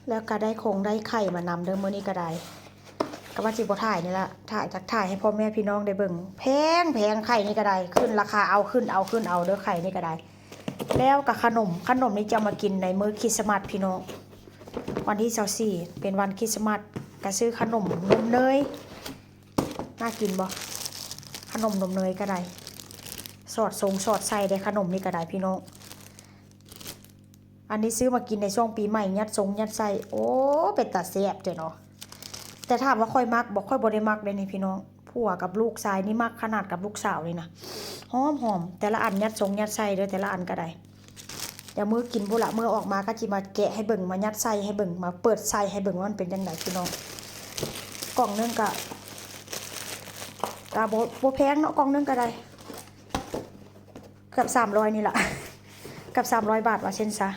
ແລ້ວກໍໄດ້ຄົງໄດ້ໄຂ່ມານຳເດີ ມື້ນີ້ກໍໄດ້ ກໍວ່າຊິບໍ່ຖ່າຍນີ້ລະ ຖ່າຍ ຢາກຖ່າຍໃຫ້ພໍ່ແມ່ພີ່ນ້ອງໄດ້ເບິ່ງ ແພງໆ ໄຂ່ນີ້ກໍໄດ້ ຂຶ້ນລາຄາເອົາ ຂຶ້ນເອົາ ຂຶ້ນເອົາເດີ ໄຂ່ນີ້ກໍໄດ້. ແລ້ວກໍຂະໜົມ ຂະໜົມນີ້ຈະເອົາມາກິນໃນມື້ຄຣິດສະມາດພີ່ນ້ອງ ວັນທີຊາວສີ່ ເປັນວັນຄຣິດສະມາດ ກໍຊື້ຂະໜົມນົມເນີຍ ໜ້າກິນບໍ່? ຂະໜົມນົມເນີຍກໍໄດ້ ສອດຊົງສອດໄສ້ໄດ້ ຂະໜົມນີ້ກໍໄດ້ພີ່ນ້ອງ. ອັນນີ້ຊື້ມາກິນໃນຊ່ວງປີໃໝ່ ຍັດຊົງຍັດໄສ້ ໂອ້ ເປັນຕາແຊບແທ້ເນາະ. ແຕ່ຖາມວ່າຂ້ອຍມັກບໍ່? ຂ້ອຍບໍ່ໄດ້ມັກເດ້ນີ້ພີ່ນ້ອງ ຜົວກັບລູກຊາຍນີ້ມັກຂະໜາດ ກັບລູກສາວນີ້ນະ ຫອມໆ ແຕ່ລະອັນຍັດຊົງຍັດໄສ້ເດີ ແຕ່ລະອັນກໍໄດ້. ດຽວມື້ກິນພຸ້ນລະ ມື້ອອກມາກໍຊິມາແກະໃຫ້ເບິ່ງ ມາຍັດໄສ້ໃຫ້ເບິ່ງ ມາເປີດໄສ້ໃຫ້ເບິ່ງວ່າມັນເປັນຈັ່ງໃດພີ່ນ້ອງ. ກ່ອງໜຶ່ງກະ ກະບໍ່ ບໍ່ແພງເນາະ ກ່ອງໜຶ່ງກະໄດ້ ເກືອບສາມຮ້ອຍນີ້ລະ ເກືອບສາມຮ້ອຍບາດວ່າຊັ້ນຊະ.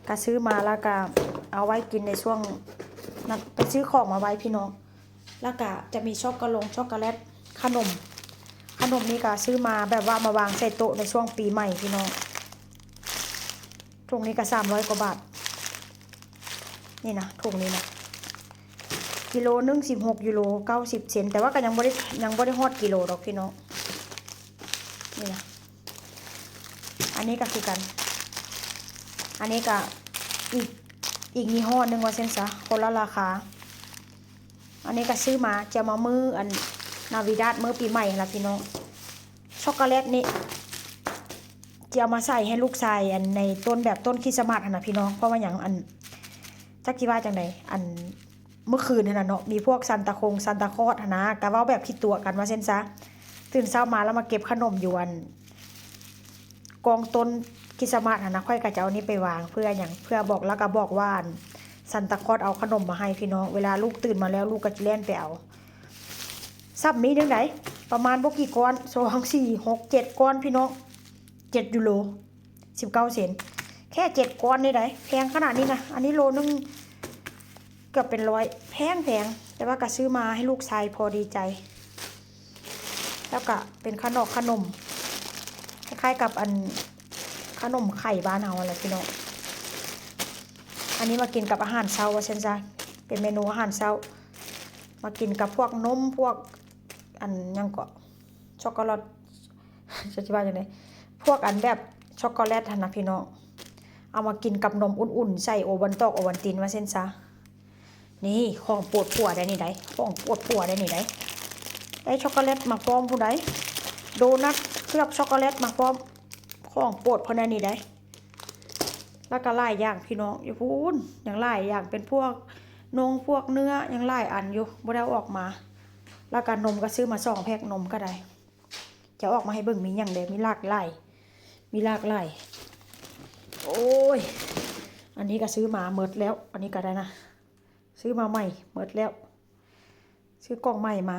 ກະຊື້ມາແລ້ວກະເອົາໄວ້ກິນໃນຊ່ວງນັ້ນ ໄປຊື້ຂອງມາໄວ້ພີ່ນ້ອງ. ແລ້ວກະຈະມີຊັອກກະລົງ ຊັອກໂກແລັດ ຂະໜົມ ຂະໜົມນີ້ກະຊື້ມາແບບວ່າມາວາງໃສ່ໂຕະໃນຊ່ວງປີໃໝ່ພີ່ນ້ອງ. ຖົງນີ້ກະສາມຮ້ອຍກວ່າບາດ ນີ້ນະ ຖົງນີ້ນະ ກິໂລໜຶ່ງສິບຫົກຢູໂຣເກົ້າສິບເຊັນ ແຕ່ວ່າກະຍັງບໍ່ໄດ້ ຍັງບໍ່ໄດ້ຮອດກິໂລດອກພີ່ນ້ອງ. ນີ້ນະ ອັນນີ້ກະຄືກັນ ອັນນີ້ກະອີກ ອີກຍີ່ຫໍ້ໜຶ່ງວ່າຊັ້ນຊະ ຄົນລະລາຄາ. ອັນນີ້ກະຊື້ມາ ຈະມາມື້ອັນນາວິດາດ ມື້ປີໃໝ່ຫັ້ນລະພີ່ນ້ອງ. ຊັອກໂກແລັດນີ້ຈະເອົາມາໃສ່ໃຫ້ລູກຊາຍ ອັນໃນຕົ້ນ ແບບຕົ້ນຄຣິດສະມາດຫັ້ນນະພີ່ນ້ອງ. ເພາະວ່າຫຍັງ ອັນ ຈັກຊິວ່າຈັ່ງໃດ ອັນ ມື້ຄືນຫັ້ນນະເນາະ ມີພວກຊານຕາຄົງຊານຕາຄອດຫັ້ນນະ ກະເວົ້າແບບຂີ້ຕົວະກັນວ່າຊັ້ນຊະ. ຕື່ນເຊົ້າມາແລ້ວມາເກັບຂະໜົມຢູ່ອັນ ກ້ອງຕົ້ນຄຣິດສະມາດຫັ້ນນະ ຂ້ອຍກໍຈະເອົານີ້ໄປວາງ ເພື່ອຫຍັງ ເພື່ອບອກ ແລ້ວກໍບອກວ່າ ອັນ ຊານຕາຄອດເອົາຂະໜົມມາໃຫ້ພີ່ນ້ອງ. ເວລາລູກຕື່ນມາແລ້ວ ລູກກໍຊິແລ່ນໄປເອົາ. ຊ້ຳມີໜຶ່ງໃດ ປະມານບໍ່ກີ່ກ້ອນ ສອງ ສີ່ ຫົກ ເຈັດ ກ້ອນພີ່ນ້ອງ ເຈັດຢູໂຣ ສິບເກົ້າເຊັນ ແຄ່ເຈັດກ້ອນນີ້ໃດ ແພງຂະໜາດນີ້ນະ. ອັນນີ້ໂລໜຶ່ງເກືອບເປັນຮ້ອຍ ແພງໆ ແຕ່ວ່າກໍຊື້ມາໃຫ້ລູກຊາຍພໍດີໃຈ. ແລ້ວກະເປັນຂະໜອກຂະໜົມ ຄ້າຍໆກັບອັນຂະໜົມໄຂ່ບ້ານເຮົາຫັ້ນແຫຼະພີ່ນ້ອງ. ອັນນີ້ມາກິນກັບອາຫານເຊົ້າວ່າຊັ້ນຊະ ເປັນເມນູອາຫານເຊົ້າ ມາກິນກັບພວກນົມ ພວກອັນຫຍັງເກາະ ຊັອກໂກແລັດ ຈະຊິວ່າຈັ່ງໃດ ພວກອັນແບບຊັອກໂກແລັດຫັ້ນນະພີ່ນ້ອງ. ເອົາມາກິນກັບນົມອຸ່ນໆ ໃສ່ໂອວັນຕອກໂອວັນຕິນວ່າຊັ້ນຊະ. ນີ້ຂອງໂປດຜົວໄດ໋ນີ້ໄດ໋ ຂອງໂປດຜົວໄດ໋ນີ້ໄດ໋. ໄດ້ຊັອກໂກແລັດມາພ້ອມພຸ້ນໄດ໋ ໂດນັດເຄືອບຊັອກໂກແລັດມາພ້ອມ ຂອງໂປດເພິ່ນໄດ໋ນີ້ໄດ໋. ແລ້ວກໍຫຼາຍຢ່າງພີ່ນ້ອງ ຢູ່ພຸ້ນຍັງຫຼາຍຢ່າງ ເປັນພວກນົງພວກເນື້ອ ຍັງຫຼາຍອັນຢູ່ ບໍ່ໄດ້ເອົາອອກມາ. ແລ້ວກໍນົມກໍຊື້ມາສອງແພັກ ນົມກໍໄດ້ ຈະອອກມາໃຫ້ເບິ່ງ ມີຫຍັງແດ່ ມີຫຼາກຫຼາຍ ມີຫຼາກຫຼາຍ. ໂອ້ຍ ອັນນີ້ກໍຊື້ມາໝົດແລ້ວ ອັນນີ້ກໍໄດ້ນະ ຊື້ມາໃໝ່ໝົດແລ້ວ ຊື້ກ່ອງໃໝ່ມາ.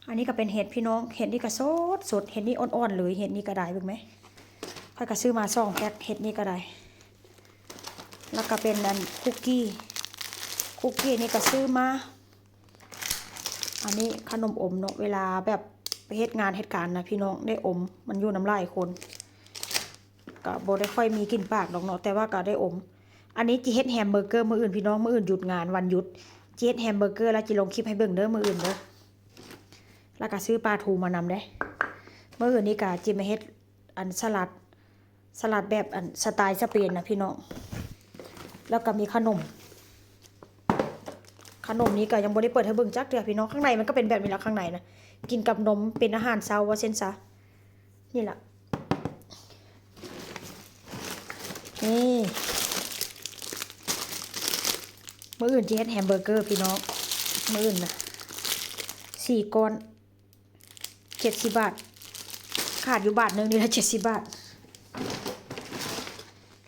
ອັນນີ້ກໍເປັນເຫັດພີ່ນ້ອງ ເຫັດນີ້ກໍສົດໆ ເຫັດນີ້ອ່ອນໆເລີຍ ເຫັດນີ້ກໍໄດ້ ເບິ່ງແມ ຂ້ອຍກໍຊື້ມາສອງແພັກ ເຫັດນີ້ກໍໄດ້. ແລ້ວກໍເປັນອັນຄຸກກີ້ ຄຸກກີ້ນີ້ກໍຊື້ມາ. ອັນນີ້ຂະໜົມອົມເນາະ ເວລາແບບໄປເຮັດງານເຮັດການນະພີ່ນ້ອງ ໄດ້ອົມ ມັນຢູ່ນຳຫຼາຍຄົນ ກໍບໍ່ໄດ້ຄ່ອຍມີກິນປາກດອກເນາະ ແຕ່ວ່າກໍໄດ້ອົມ. ອັນນີ້ຊິເຮັດແຮມເບີເກີມື້ອື່ນພີ່ນ້ອງ ມື້ອື່ນຢຸດງານ ວັນຢຸດ ຊິເຮັດແຮມເບີເກີ ແລ້ວຊິລົງຄລິບໃຫ້ເບິ່ງເດີ ມື້ອື່ນເດີ. ແລ້ວກໍຊື້ປາທູມານຳເດ້ ມື້ອື່ນນີ້ກໍຊິມາເຮັດອັນສະຫຼັດ ສະຫຼັດແບບອັນສະໄຕສະເປນນະພີ່ນ້ອງ. ແລ້ວກໍມີຂະໜົມ ຂະໜົມນີ້ກໍຍັງບໍ່ໄດ້ເປີດໃຫ້ເບິ່ງຈັກເທື່ອພີ່ນ້ອງ ຂ້າງໃນມັນກໍເປັນແບບນີ້ລະ ຂ້າງໃນນະ ກິນກັບນົມ ເປັນອາຫານເຊົ້າວ່າຊັ້ນຊະ. ນີ້ລະ ນີ້ ມື້ອື່ນຊິເຮັດແຮມເບີເກີພີ່ນ້ອງ ມື້ອື່ນນະ ສີ່ກ້ອນ ເຈັດສິບບາດ ຂາດຢູ່ບາດໜຶ່ງນີ້ລະ ເຈັດສິບບາດ.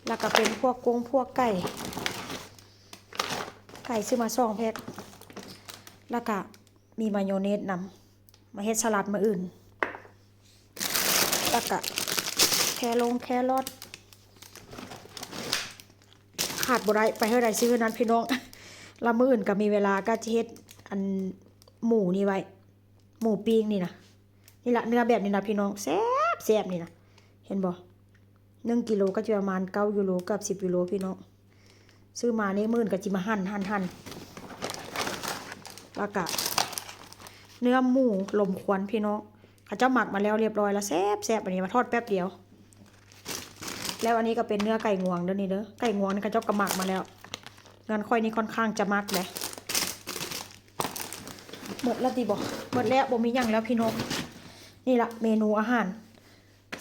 ແລ້ວກໍເປັນພວກກົງພວກໄກ່ ໄກ່ຊື້ມາສອງແພັກ ແລ້ວກະມີມາໂຍເນດນຳ ມາເຮັດສະຫຼັດມື້ອື່ນ. ແລ້ວກະແຄລົງແຄລອດ ຂາດບໍ່ໄດ້ ໄປເທື່ອໃດຊື້ເທື່ອນັ້ນພີ່ນ້ອງ. ແລ້ວມື້ອື່ນກໍມີເວລາ ກໍຈະເຮັດອັນໝູນີ້ໄວ້ ໝູປີ້ງນີ້ນະ ນີ້ລະ ເນື້ອແບບນີ້ນະພີ່ນ້ອງ ແຊບໆ ນີ້ນະ ເຫັນບໍ່? ໜຶ່ງກິໂລກໍຈະປະມານເກົ້າຢູໂຣ ເກືອບສິບຢູໂຣພີ່ນ້ອງ. ຊື້ມານີ້ມື້ອື່ນກໍຊິມາຫັ່ນໆໆ ແລ້ວກະເນື້ອໝູລົມຄວັນພີ່ນ້ອງ ເຂົາເຈົ້າໝັກມາແລ້ວລຽບຮ້ອຍແລ້ວ ແຊບໆ ອັນນີ້ມາທອດແປັບດຽວ. ແລ້ວອັນນີ້ກໍເປັນເນື້ອໄກ່ງວງເດີ້ນີ້ເດີ້ ໄກ່ງວງນີ້ເຂົາເຈົ້າກໍໝັກມາແລ້ວ. ເຮືອນຂ້ອຍນີ້ຄ່ອນຂ້າງຈະໝັກເດ້. ໝົດແລ້ວຕິບໍ່? ໝົດແລ້ວ ບໍ່ມີຫຍັງແລ້ວພີ່ນ້ອງ. ນີ້ລະເມນູອາຫານ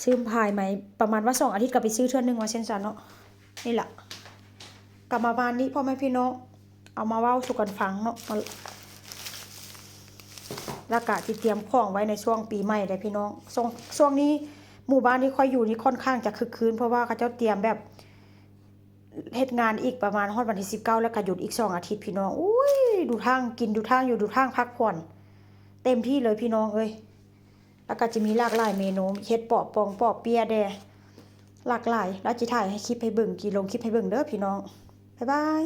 ຊື້ພາຍໃໝ່ ປະມານວ່າສອງອາທິດກໍໄປຊື້ເທື່ອໜຶ່ງ ວ່າຊັ້ນຊະເນາະ. ນີ້ລະ ກໍປະມານນີ້ພໍ່ແມ່ພີ່ນ້ອງ ເອົາມາເວົ້າສູ່ກັນຟັງເນາະ. ແລ້ວກະຊິຕຽມຂອງໄວ້ໃນຊ່ວງປີໃໝ່ເດ້ພີ່ນ້ອງ. ຊ່ວງ ຊ່ວງນີ້ໝູ່ບ້ານທີ່ຂ້ອຍຢູ່ນີ້ຄ່ອນຂ້າງຈະຄຶກຄື້ນ ເພາະວ່າເຂົາເຈົ້າຕຽມແບບເຮັດງານອີກປະມານຮອດວັນທີສິບເກົ້າ ແລ້ວກະຢຸດອີກສອງອາທິດພີ່ນ້ອງ. ໂອ້ຍ ດູທາງກິນ ດູທາງຢູ່ ດູທາງພັກຜ່ອນ ເຕັມທີ່ເລີຍພີ່ນ້ອງເອີຍ. ແລ້ວກໍຈະມີຫຼາກຫຼາຍເມນູ ເຮັດເປາະປ່ອງເປາະເປຍແດ່ ຫຼາກຫຼາຍ. ແລ້ວຊິຖ່າຍໃຫ້ຄລິບໃຫ້ເບິ່ງ ຊິລົງຄລິບໃຫ້ເບິ່ງເດີ້ພີ່ນ້ອງ. ບາຍບາຍ.